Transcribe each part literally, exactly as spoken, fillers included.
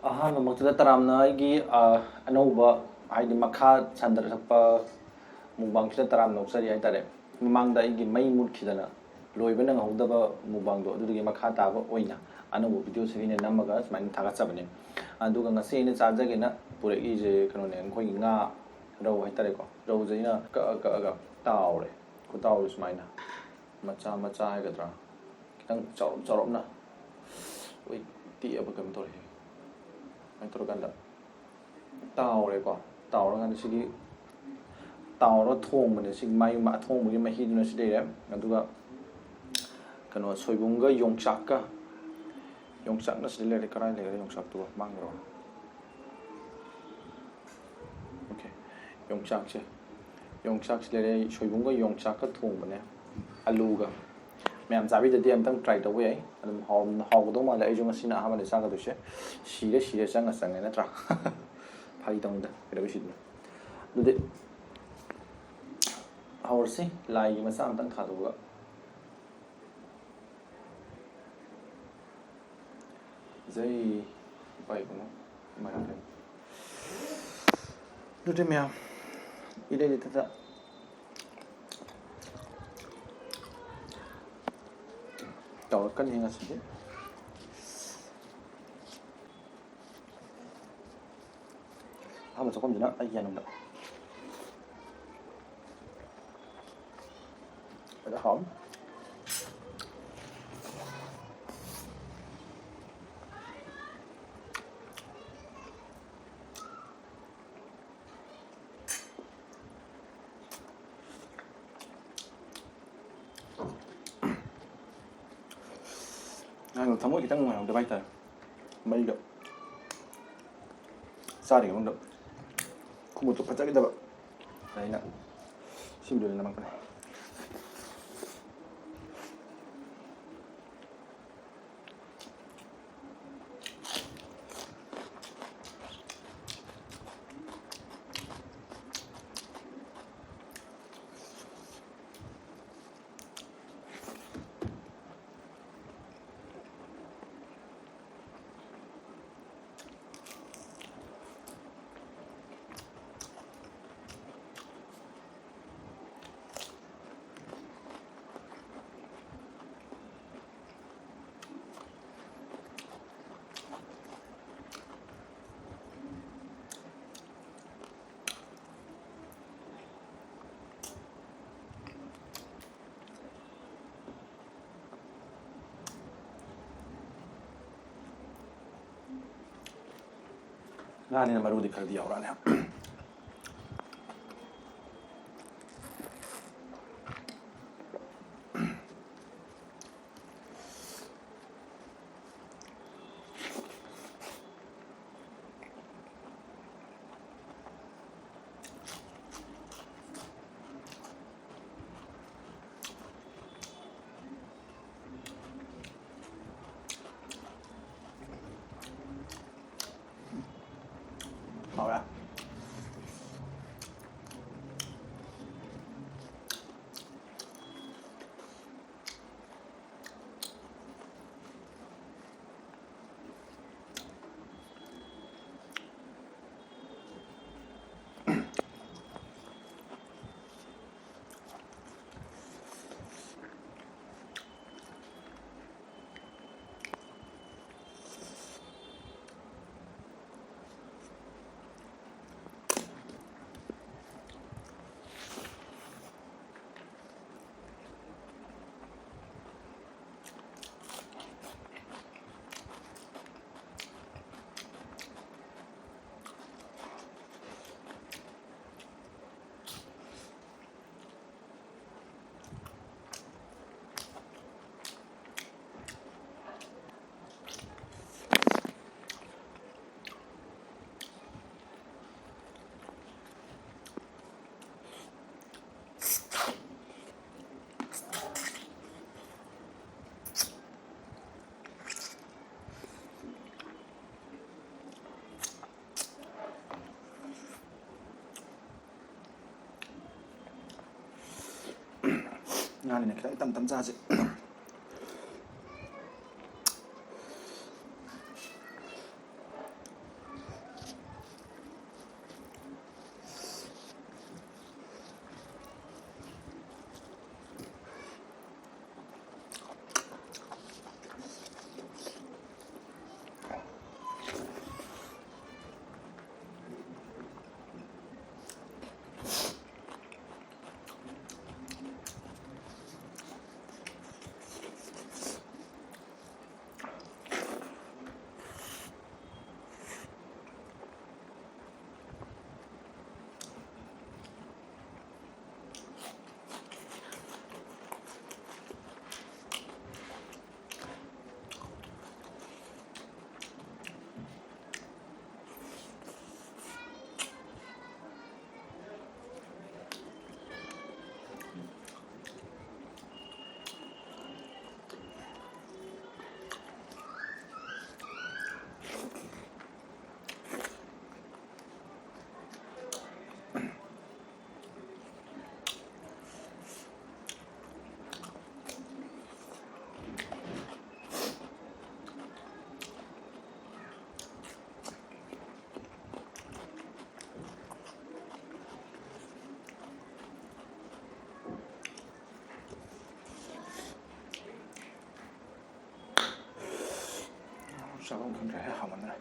ꯑꯍꯥꯟꯕꯃꯛꯇꯗ ꯇꯔꯥꯝꯅ ꯑꯩꯒꯤ, ꯑ, ꯑꯅꯧꯕ, ꯍꯥꯏꯗꯤ ꯃꯈꯥ ꯁꯟꯗꯔꯛꯄ mukbangꯁꯤꯗ ꯇꯔꯥꯝꯅ ꯑꯣꯛꯆꯔꯤ ꯍꯥꯏꯇꯥꯔꯦ꯫ ꯃꯃꯥꯡꯗ ꯑꯩꯒꯤ ꯃꯩ ꯃꯨꯠꯈꯤꯗꯅ ꯂꯣꯏꯕ ꯅꯪꯍꯧꯗꯕ mukbangꯗꯣ, ꯑꯗꯨꯗꯨꯒꯤ ꯃꯈꯥ ꯇꯥꯕ ꯑꯣꯏꯅ ꯑꯅꯧꯕ videoꯁꯤꯒꯤꯅꯦ ꯅꯝꯃꯒ ꯁꯨꯃꯥꯏꯅ ꯊꯥꯒꯠꯆꯕꯅꯦ꯫ ꯑꯗꯨꯒ ꯉꯁꯤ ꯑꯩꯅ ꯆꯥꯖꯒꯦꯅ ꯄꯨꯔꯛꯏꯁꯦ ꯀꯩꯅꯣꯅꯦ, ꯑꯩꯈꯣꯏꯒꯤ ꯉꯥ, ꯔꯧ ꯍꯥꯏꯇꯥꯔꯦꯀꯣ꯫ ꯔꯧꯁꯦ ꯑꯩꯅ ꯀꯛꯑ ꯀꯛꯑꯒ ꯇꯥꯎꯔꯦ꯫ ꯈꯨꯇꯥꯎꯁꯦ ꯁꯨꯃꯥꯏꯅ ꯃꯆꯥ ꯃꯆꯥ ꯍꯥꯏꯒꯗ꯭ꯔꯥ, ꯈꯤꯇꯪ ꯆꯥꯎꯔꯞ ꯆꯥꯎꯔꯞꯅ, ꯎꯏ, ꯇꯦꯛꯑꯕ ꯀꯩꯅꯣ ꯇꯧꯔꯦ꯫ ꯁꯨꯃꯥꯏꯅ ꯇꯧꯔꯀꯥꯟꯗ ꯇꯥꯎꯔꯦꯀꯣ꯫ ꯇꯥꯎꯔꯀꯥꯟꯗ ꯁꯤꯒꯤ ꯇꯥꯎꯔꯒ ꯊꯣꯡꯕꯅꯦ꯫ ꯁꯤꯒꯤ ꯃꯥꯒꯤ ꯑꯊꯣꯡꯕꯒꯤ ꯃꯍꯤꯗꯨꯅ ꯁꯤ ꯂꯩꯔꯦ꯫ ꯑꯗꯨꯒ ꯀꯩꯅꯣ, ꯁꯣꯏꯕꯨꯝꯒ ꯌꯣꯡꯆꯥꯛꯀ, ꯌꯣꯡꯆꯥꯛꯅ ꯁꯤꯗ ꯂꯩꯔꯦ꯫ ꯀꯔꯥꯏ ꯂꯩꯈ꯭ꯔꯦ ꯌꯣꯡꯆꯥꯛꯇꯨꯕꯣ? ꯃꯥꯡꯈ꯭ꯔꯕ? OK, ꯌꯣꯡꯆꯥꯛꯁꯦ, ꯌꯣꯡꯆꯥꯛꯁꯦ ꯂꯩꯔꯦ꯫ ꯁꯣꯏꯕꯨꯝꯒ ꯌꯣꯡꯆꯥꯛꯀ ꯊꯣꯡꯕꯅꯦ, ꯑꯂꯨꯒ꯫ ꯃꯌꯥꯝ ꯆꯥꯕꯤꯗꯗꯤ ꯑꯝꯇꯪ try ꯇꯧꯕ ꯌꯥꯏ, ꯑꯗꯨꯝ ꯍꯥꯎꯔꯝ-, ꯍꯥꯎꯒꯗꯧ ꯃꯥꯜꯂꯦ꯫ ꯑꯩꯁꯨ ꯉꯁꯤꯅ ꯑꯍꯥꯟꯕꯅꯦ ꯆꯥꯒꯗꯣꯏꯁꯦ꯫ ꯁꯤꯔꯦ ꯁꯤꯔꯦ, ꯆꯪꯉ ꯆꯪꯉꯦ ꯅꯠꯇ꯭ꯔꯥ? ꯐꯥꯒꯤ ꯇꯧꯅꯤꯗ, ꯀꯩꯗꯧꯕꯩ ꯁꯤꯗꯣꯏꯅꯣ? ꯑꯗꯨꯗꯤ ꯍꯧꯔꯁꯤ, ꯂꯥꯏꯒꯤ ꯃꯆꯥ ꯑꯝꯇꯪ ꯊꯥꯗꯣꯛꯑꯒ꯫ ꯖꯩ ꯏꯄꯥ ꯏꯕꯨꯡꯉꯣ ꯏꯃꯥ ꯏꯕꯦꯟ꯫ ꯑꯗꯨꯗꯤ ꯃꯌꯥꯝ, ꯏꯔꯩ ꯂꯩꯇꯗ ꯇꯧꯔꯛꯀꯅꯤ ꯉꯁꯤꯗꯤ꯫ ꯑꯍꯥꯟꯕ ꯆꯥꯛꯈꯨꯝꯁꯤꯅ ꯑꯩꯒꯤ ꯌꯥꯅꯨꯡꯗ꯫ ꯐꯖꯅ ꯍꯥꯎꯅꯤ꯫ ꯅꯍꯥꯟ ꯊꯃꯣꯏ ꯈꯤꯇꯪ ꯅꯨꯡꯉꯥꯏꯍꯧꯗꯕ ꯍꯥꯏꯇꯥꯔꯦ꯫ ꯃꯩꯗꯣ ꯆꯥꯔꯤꯉꯩ ꯃꯅꯨꯡꯗ ꯈꯨꯃꯨꯠꯇꯨ ꯐꯖꯈꯤꯗꯕ꯫ ꯑꯗ ꯑꯩꯅ ꯁꯤ video ꯁꯦ ꯅꯝꯃꯛꯄꯅꯦ꯫ ꯉꯥꯅꯤꯅ ꯃꯔꯨꯗꯤ ꯈꯔꯗꯤ ꯌꯥꯎꯔꯛꯑꯅꯤ꯫ ꯍꯥꯎꯔꯦ꯫ ꯉꯥꯅꯤꯅ ꯈꯤꯇꯪ ꯇꯝ ꯇꯝ ꯆꯥꯁꯦ꯫ ꯆꯥꯐꯝ ꯈꯪꯗ꯭ꯔꯦ, ꯍꯦꯛ ꯍꯥꯎꯃꯟꯗꯅ꯫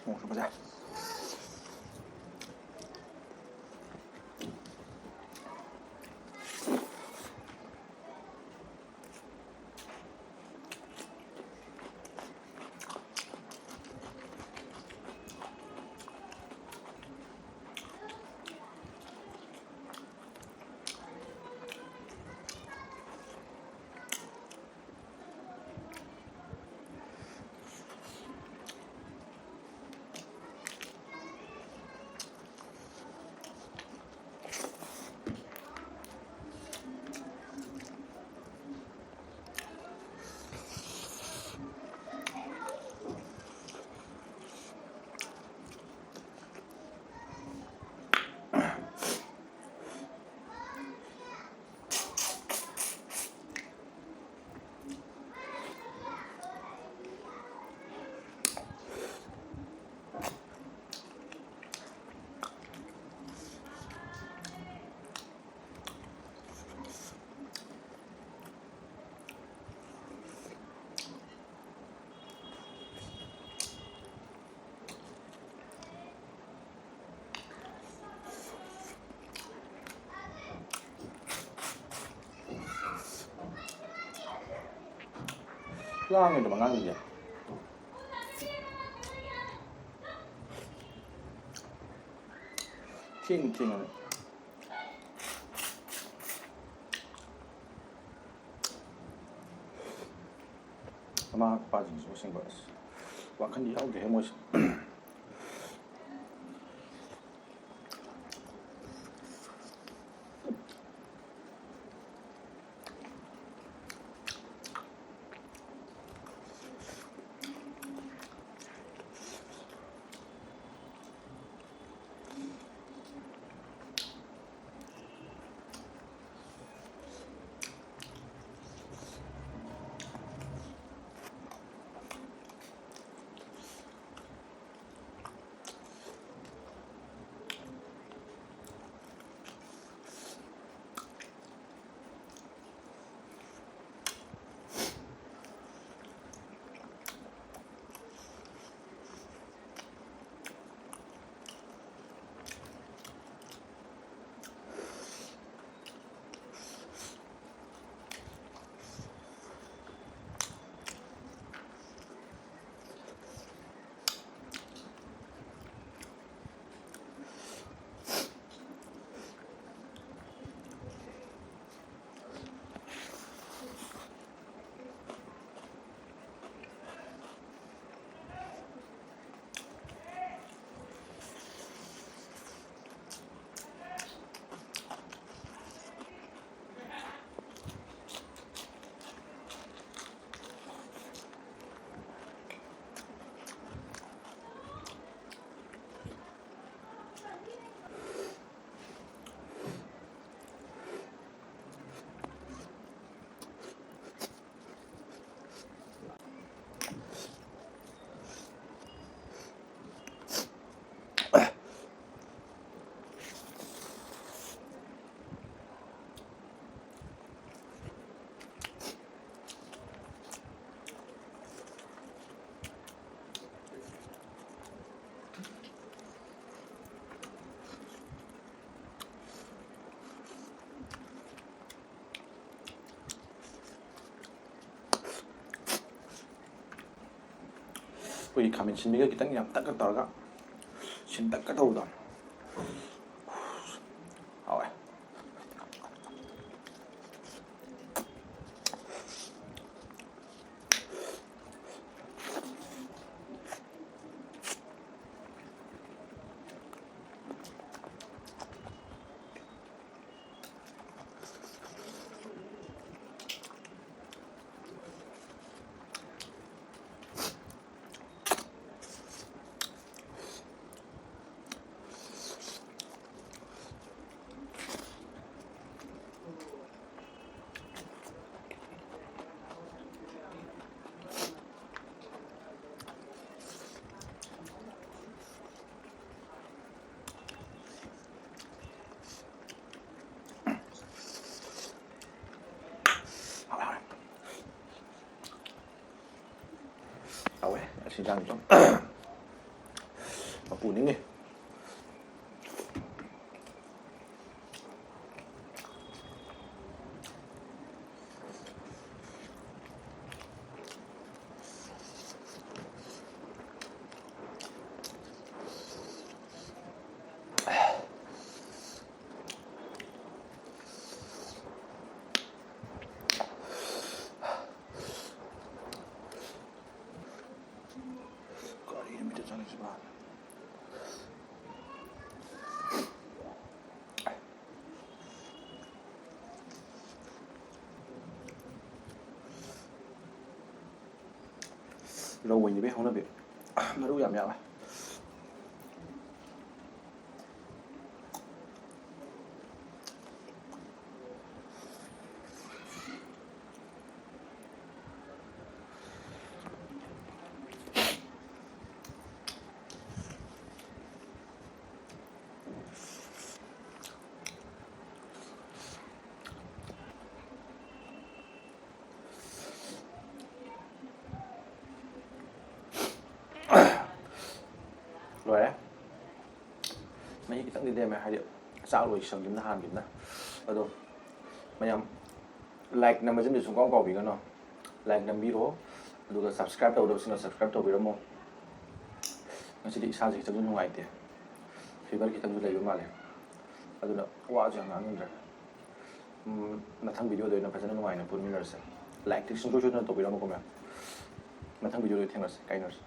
ꯃꯣꯔꯣꯛꯁꯨ ꯐꯖꯩ꯫ ꯂꯥꯡꯉꯦ ꯑꯗꯨꯝ ꯑꯉꯥꯡꯁꯤꯡꯁꯦ꯫ ꯊꯦꯡ ꯊꯦꯡꯉꯦ꯫ ꯃꯃꯥ ꯃꯄꯥꯁꯤꯡꯁꯨ ꯑꯁꯦꯡꯕ ꯑꯁ ꯋꯥꯈꯜꯗꯤ ꯌꯥꯎꯗꯦꯍꯦ ꯃꯣꯏꯁꯦ꯫ ꯑꯩꯈꯣꯏꯒꯤ ꯈꯥꯃꯦꯟ ꯁꯤꯟꯕꯤꯒ ꯈꯤꯇꯪ ꯌꯥꯝ ꯇꯛꯀ ꯇꯧꯔꯒ, ꯁꯤꯟ ꯇꯛꯀ ꯇꯧꯕꯗꯣ ꯍꯥꯎꯋꯦ꯫ ꯍꯥꯎꯋꯦ, ꯍꯥꯎꯋꯦ꯫ ꯍꯥꯎꯋꯦ, ꯑꯁꯤ ꯏꯟꯖꯥꯡꯁꯤꯁꯨ ꯃꯄꯨ ꯅꯤꯡꯉꯤ꯫ ꯀꯔꯤꯅꯣ ꯃꯤꯠꯇ ꯆꯪꯉꯤꯁꯤꯕꯣ? ꯔꯧ ꯑꯣꯏꯅ ꯏꯕꯦ ꯍꯧꯅꯕꯤ꯫ ꯃꯔꯨ ꯌꯥꯝ ꯌꯥꯎꯋꯦ꯫ ꯂꯣꯏꯔꯦ꯫ ꯃꯍꯤ ꯈꯤꯇꯪꯗꯤ ꯂꯦꯝꯃꯦ, ꯍꯥꯏꯗꯤ ꯆꯥꯛ ꯂꯣꯏꯁꯟꯈꯤꯕꯅ ꯍꯥꯟꯈꯤꯕꯅ꯫ ꯑꯗꯣ ꯃꯌꯥꯝ like ꯅꯝꯕꯁꯤꯃꯗꯤ ꯁꯨꯡꯀꯥꯎ ꯀꯥꯎꯕꯤꯒꯅꯨ꯫ Like ꯅꯝꯕꯤꯔꯣ, ꯑꯗꯨꯒ subscribe ꯇꯧꯗꯕꯁꯤꯡꯅ subscribe ꯇꯧꯕꯤꯔꯝꯃꯣ꯫ ꯉꯁꯤꯗꯤ ꯏꯁꯥꯁꯦ ꯈꯤꯇꯪꯁꯨ ꯅꯨꯡꯉꯥꯏꯇꯦ, ꯐꯤꯚꯔ ꯈꯤꯇꯪꯁꯨ ꯂꯩꯕ ꯃꯥꯜꯂꯦ꯫ ꯑꯗꯨꯅ ꯋꯥꯁꯨ ꯌꯥꯝ ꯉꯥꯡꯅꯤꯡꯗ꯭ꯔꯦ꯫ ꯎꯝ, ꯃꯊꯪ ꯚꯤꯗꯤꯑꯣꯗ ꯑꯣꯏꯅ ꯐꯖꯅ ꯅꯨꯡꯉꯥꯏꯅ ꯄꯨꯟꯃꯤꯟꯅꯔꯁꯦ꯫ ꯂꯥꯏꯛꯇꯤ ꯁꯨꯡꯁꯣꯏ ꯁꯣꯏꯗꯅ ꯇꯧꯕꯤꯔꯝꯃꯨꯀꯣ ꯃꯌꯥꯝ꯫ ꯃꯊꯪ ꯚꯤꯗꯤꯑꯣꯗ ꯊꯦꯡꯅꯔꯁꯦ, ꯀꯥꯏꯅꯔꯁꯦ꯫